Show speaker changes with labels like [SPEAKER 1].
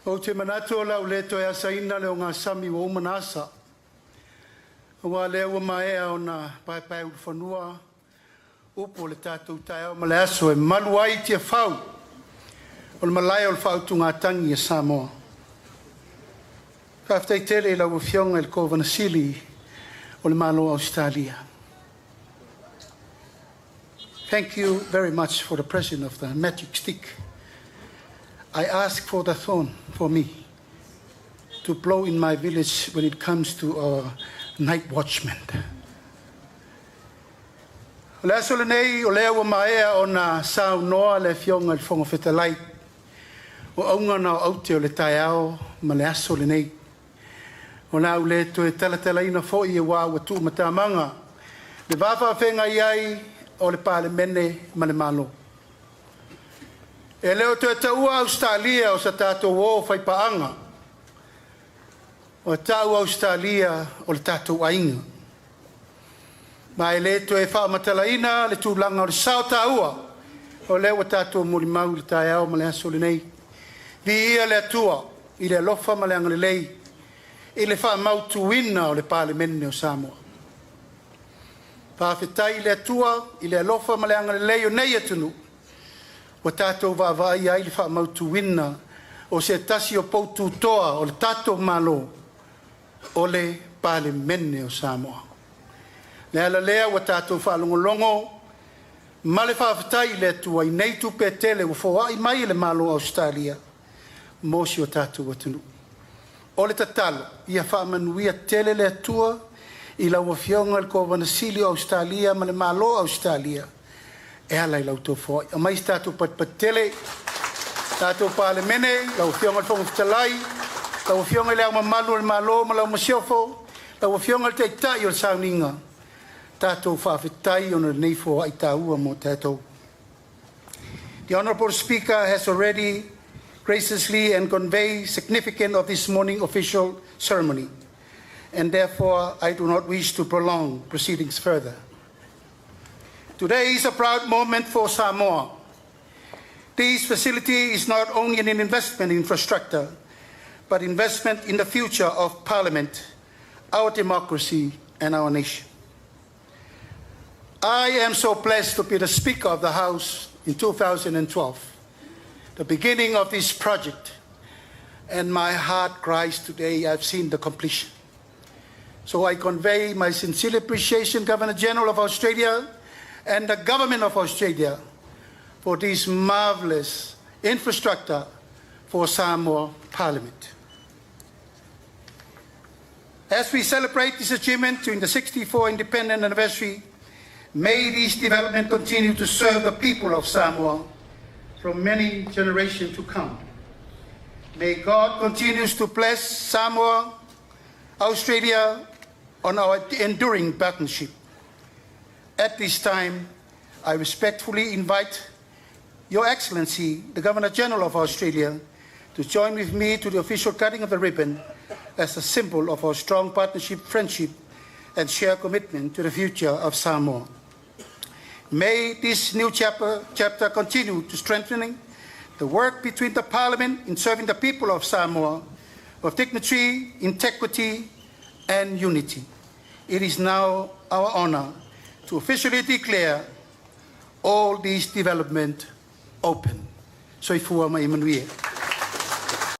[SPEAKER 1] Ou te manatu o le a ou le toe asaina le ogasami ua uma ona asa, aua o lea ua maea ona paepaeulufanua upu o le tatou taeao ma le aso e malu ai Tiafau o le Malae o le Faautugatagi a Samoa. Faafetai tele i lau Afioga i le Kovana Sili o le Malo o Ausetalia. Thank you very much for the present of the magic stick. I ask for the thorn for me to blow in my village when it comes to our night watchman. O le aso lenei o lea ua maea ona saunoa le Afioga i le Fofoga Fetalai, o auga na o aute o le taeao ma le aso lenei. O le a ou le toe talatalaina foi aua ua tuumatamaga le va faafeagai ai o le Palemene ma le Malo. E le o toe taua Ausetalia o se tatou o faipaaga, ua tau Ausetalia o le tatou aiga. Ma e le toe faamatalaina le tulaga o le sao taua o lea ua tatou molimau i le taeao ma le aso lenei. Viia le Atua i le alofa ma le agalelei i le faamautuina o le Palemene o Samoa. Faafetai i le Atua i le alofa ma le agalelei o nei atunuu ua tatou vaavaai ai i le faamautuina o se tasi o poutu toa o le tatou Malo, o le Palemene o Samoa. O le ala lea ua tatou faalogologo ma le faafetai i le Atua i nei tupe e tele ua foai mai e le Malo o Ausetalia mo si o tatou atunuu. O le tatalo, ia faamanuia tele le Atua i lau Afioga i le Kovana Sili o Ausetalia ma le Malo o Ausetalia e ala i la outou foai. Aumai se tatou patipati tele, tatou Palemene, lau Afioga i le Fofoga Fetalai, lau Afioga i Le Ao Mamalu o le Malo ma lau Masiofo, lau Afioga i le Taitai o le Sauniga, tatou faafetai ona o lenei foai taua mo tatou. The Honorable Speaker has already graciously and conveyed significance of this morning official ceremony, and therefore I do not wish to prolong proceedings further. Today is a proud moment for Samoa. This facility is not only an investment in infrastructure, but investment in the future of Parliament, our democracy, and our nation. I am so blessed to be the Speaker of the House in 2012, the beginning of this project, and my heart cries today I've seen the completion. So I convey my sincere appreciation, Governor General of Australia and the Government of Australia, for this marvelous infrastructure for Samoa Parliament. As we celebrate this achievement during the 64th independent anniversary, may this development continue to serve the people of Samoa from many generations to come. May God continue to bless Samoa, Australia, on our enduring partnership. At this time, I respectfully invite Your Excellency, the Governor General of Australia, to join with me to the official cutting of the ribbon as a symbol of our strong partnership, friendship, and shared commitment to the future of Samoa. May this new chapter continue to strengthening the work between the Parliament in serving the people of Samoa with dignity, integrity, and unity. It is now our honor to officially declare all these development open. Soifua ma ia manuia.